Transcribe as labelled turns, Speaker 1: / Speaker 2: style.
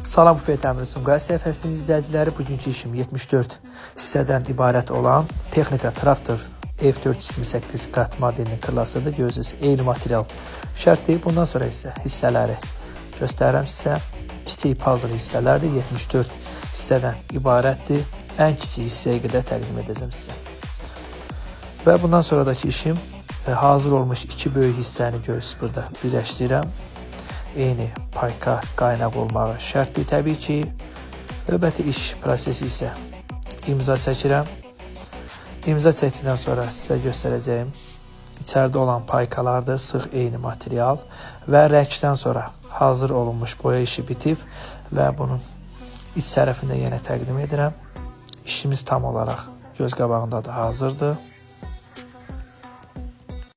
Speaker 1: Salam Kufe Təmir Sumqayıt səhifəsinin izləyiciləri, bugünkü işim 74 hissədən ibarət olan texnika traktor F428 kat modelinin kırlasıdır. Görürsünüz, eyni material şərtdir. Bundan sonra isə hissələri göstərirəm sizə. Kiçik puzzle hissələrdir, 74 hissədən ibarətdir. Ən kiçik hissəyə qədər təqdim edəcəm sizə. Və bundan sonradakı işim hazır olmuş iki böyük hissəni görürsünüz, burada birləşdirirəm. Eyni payka qaynaq olmağı şərtdir təbii ki. Növbəti iş prosesi isə imza çəkirəm. İmza çəkdikdən sonra sizə göstərəcəyim içəridə olan paykalardır, sıx eyni material və rəngdən sonra hazır olunmuş boya işi bitib və bunun iç tərəfini də yenə təqdim edirəm. İşimiz tam olaraq göz qabağındadır, hazırdır.